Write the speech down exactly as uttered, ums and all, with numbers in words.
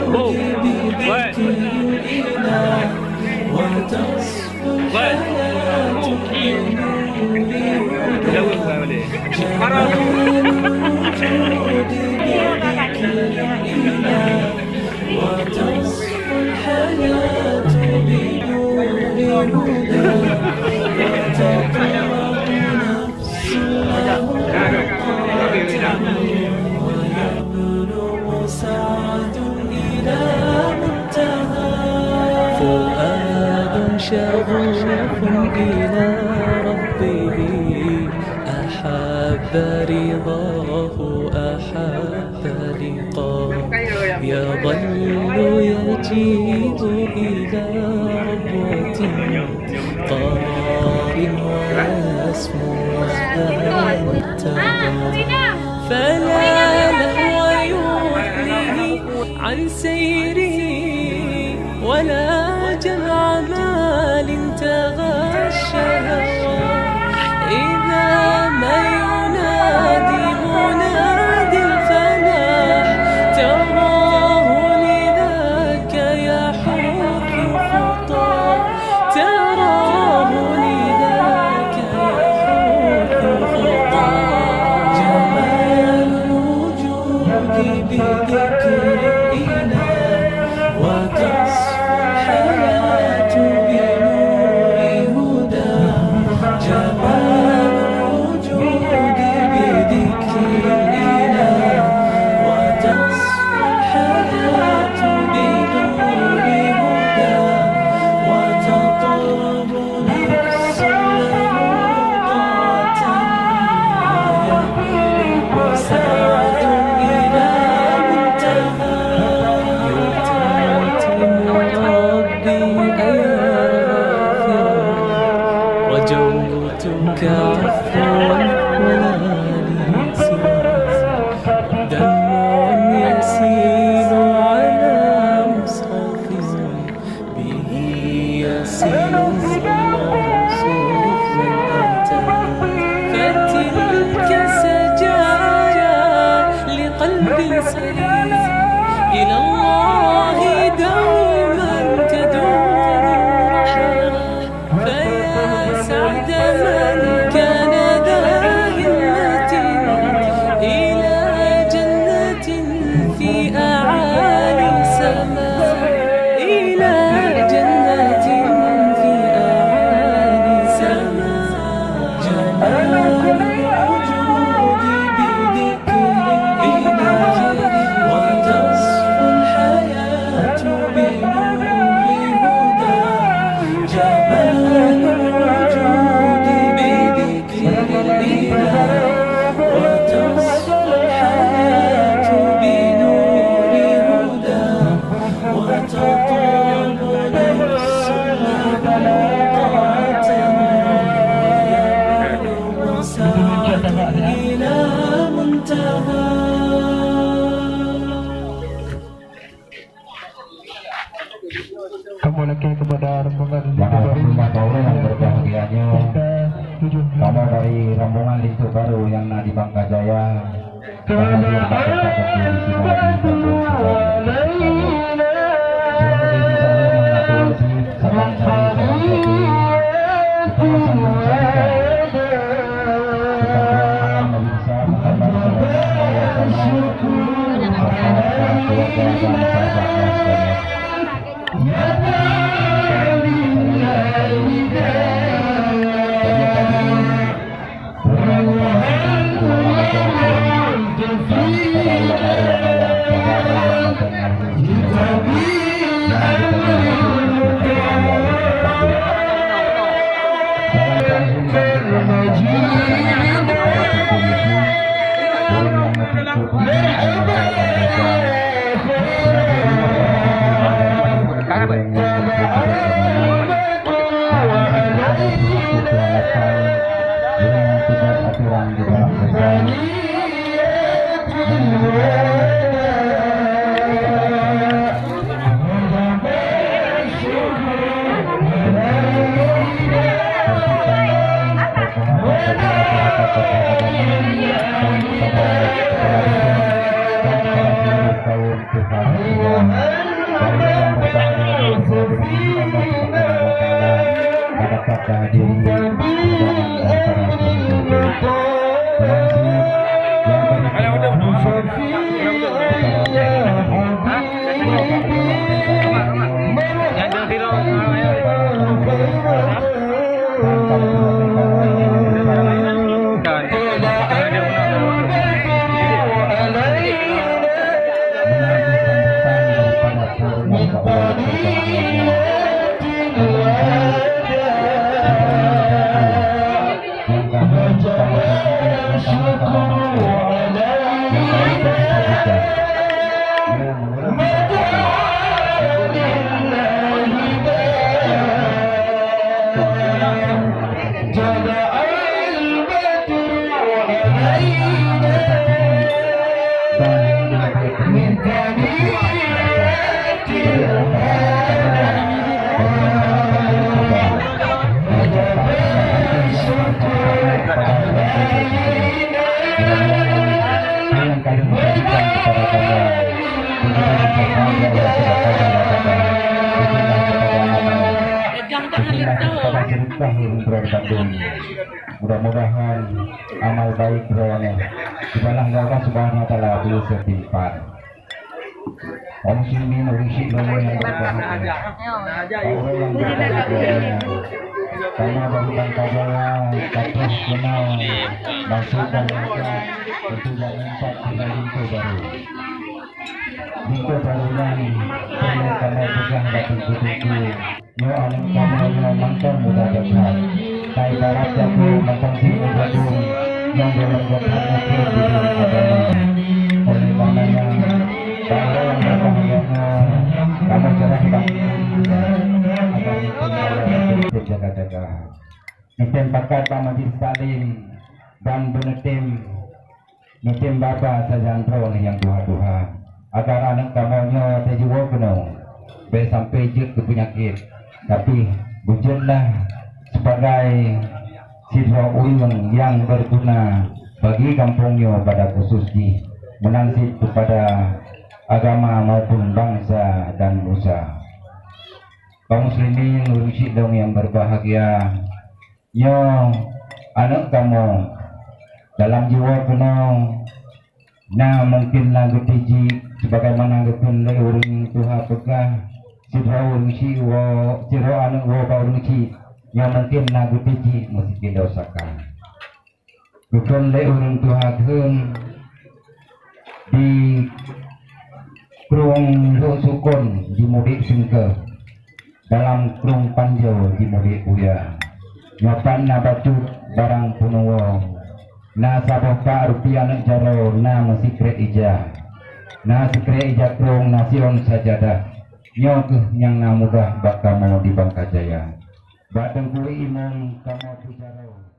Boom. Ouais. Ouais. Jawa bukan balik. Marah. فؤاد شغوف إلى ربه، أحب رضاه، أحب لقاه. يظل يجيء إلى ربوة قرار ويسمو وهوى متقى. فلا لهو يغنيه عن سيره، ولا جمع مال تغشى هواه. إذا ما ينادي منادي الفلاح، تراه لذاك يحث خطاه. تراه لذاك يحث خطاه. جمال الوجود بذكر الإله، وتصفو الحياة بنور هداه. جمال الوجود بذكر الإله، وتصفو الحياة بنور هداه. وتطرب نفس له طاعة، ويبلغ سعد إلى منتهى. يتيم ربي أيا غافرا، رجوتك عفوا ولا لي سواك. دمع يسيل على مصحف، به يسيل الله صحف من أتاك. فتلك سجايا لقلب سليم، إلى الله دوما تدور روحاه. فيا سعد من كان ذا همة إلى جنة في أعالي سماء، إلى جنة في أعالي سماء. جمال الوجود بذكر الإله، وتصفو الحياة بنور هداه. جمال الوجود بذكر الإله، وتصفو الحياة بنور هداه. وتطرب نفس له طاعة، ويبلغ سعد إلى منتهى. Kamoe lakée keupada rombongan. Dan alhamdulillah, kaum yang berbahagianya, kamoe dari rombongan Linto Baru nyang na di Bangka Jaya, ka hadir bak teumpat waktu di sinoe di Kampung Cibari. Sudah hadir di sana mengaku wajib, saban hari saban satu. Kita sambung sampaikan. Kita doakan Nabi Isa, Muhammad sallallahu alaihi wasallam, beserta keluarga dan sahabat sekalian. Ayyuhal munafiqun, Mudah-mudahan amal baik droeneuh dibalas lé Allah Subhanahu wa Taala beuseutimpal. Kaum muslimin, ureueng syik lôn nyang berbahagia. Ureueng nyang berbahagia. Karena baru dan kaja, katrok kenal, maksud dan niat, tentu jangan empat tiga lingkup baru. Lingkup baru nyan perlu kamoe peugah bak teungku-teungku. Nyoe aneuk kamoe nyoe mantong muda that. Ka ibarat jagoe mantong simueng jagoe nyang gohlom gobnyan muphom bidang agama. Oleh karena nyan, bak lôn nyang berbahagia nyoe, kamoe ceurah bak jaga-jaga. Neutem pakat bak majlis taklim dan beuneutem Neutem baba sajan droe nyang tuha-tuha, agar aneuk kamoe nyoe teujuwoe keunoe, bèk sampoe jeuet keu peunyakét. Tapi beujeuetlah sibagai sidroe ureueng nyang beuguna bagi gampông nyoe pada khusos jih, meunan cit keupada agama maupun bansa dan nusa. Kaum muslimin, ureueng syik lôn nyang berbahagia, Nyoe aneuk kamoe dalam jiwoe keunoe na mungken na geutijik, sebagaimana geukheun lé ureueng tuha peugah, sidroe ureueng syik woe, sidroe aneuk woe bak ureueng syik, nyoe mungken na geutijik meusikilo saka. Geukheun lé ureueng tuha kheun, di krueng Lhok Sukon jimudik seungkeuh, dalam krueng Panjoe jimudik buya. Nyoe pat na bacut barang peunuwoe, na saboh pak rupiah aneuk jaroe, na meusikrek ija, na sikrek ija krueng, na siôn sajadah. Nyoe kheueh nyang na mudah bak kamoe di Bangka Jaya. Bak Teungku Imum kamoe peujaroe.